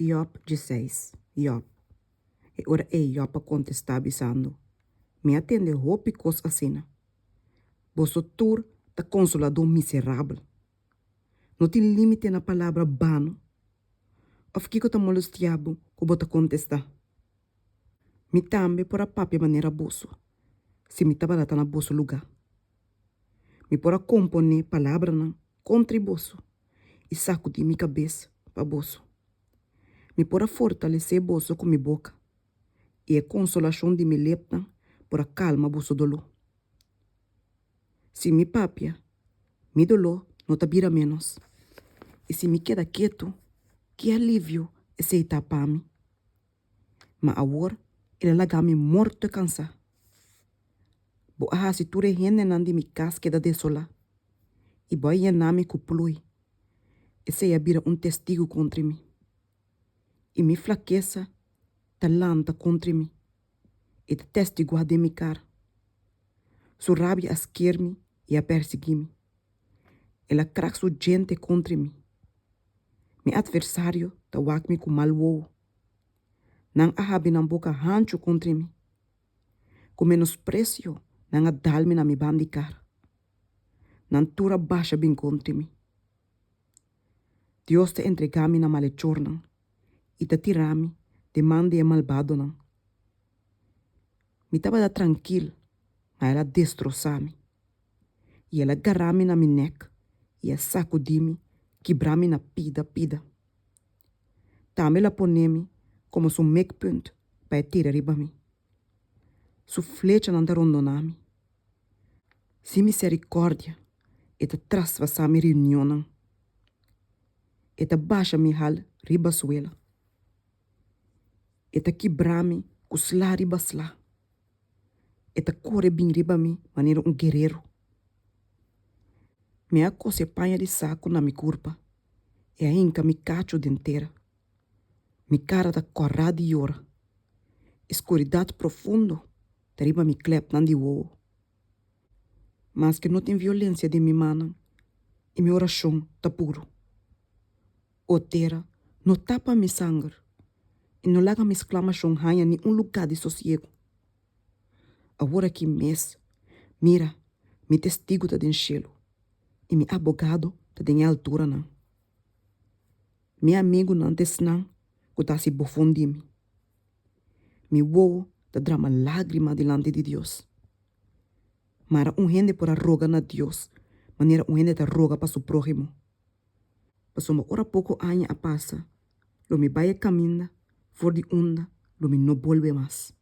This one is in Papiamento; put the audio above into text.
Yòb 16 Yòb E ora ei Yòb a kontestá bisando, Mi a tende hopi kos asina. Boso tur ta konsoladó miserabel. No tin límite na palabra bano? Òf kiko ta molestiá bo ku bo ta kontestá? Mi tambe por a papia manera boso si mi tabata ta na boso lugá. Mi por a komponé palabranan kontra boso i sakudí mi kabes pa boso. Mi por a fortalesé boso ku mi boka, i e konsolashon di mi lepnan por a kalma boso doló. Si mi papia, mi doló no ta bira ménos, i si mi keda ketu, ki alivio esei ta pa mi? Ma awor el a laga mi morto i kansá. Bo a hasi tur e hendenan di mi kas keda desolá, i bo a yena mi ku ploi. Esei a bira un testigu kontra mi, i mi flakesa ta lanta kontra mi, i ta testiguá den mi kara. Su rabia a sker mi i a persiguí mi. El a krak su djente kontra mi. Mi atversario ta wak mi ku mal wowo. Nan a habri nan boka hanchu kontra mi. Ku menospresio nan a dal mi na mi ban di kara. Nan tur a basha bin kontra mi. Dios ta entregá mi na malechornan i ta tira mi den man di e malbadonan. Mi tabata trankil, ma el a destrosá mi. I el a gará mi na mi nèk i a sakudí mi, kibrá mi na pida pida. Tambe el a pone mi komo su mikpunt pa e tira riba mi. Su flechanan ta rondoná mi. Sin miserikòrdia e ta traspasá mi riunionnan. E ta basha mi hal riba suela. E ta kibra mi ku sla riba sla. E ta kore bin riba mi manera un guerero. Mi a kose paña di saku na mi kurpa i a hinka mi kachu den tera. Mi kara ta kòrá di yora. E skuridat profundo ta riba mi klèpnan di wowo. Maske no tin violensia den mi mannan i mi orashon ta puru. O tera, no tapa mi sanger i no laga mi sklamashon haña ni un lugá di sosiegu. Awor aki mes, mira, mi testigu ta den shelu i mi abogado ta den e alturanan. Mi amigunan ta esnan ku ta hasi bofon di mi. Mi wowo ta drama lágrima dilanti di Dios. Mara un hende por a roga na Dios manera un hende ta roga pa su próhimo. Pasobra ora poko aña a pasa, lo mi bai e kaminda for di unda lo mi no bolbe mas.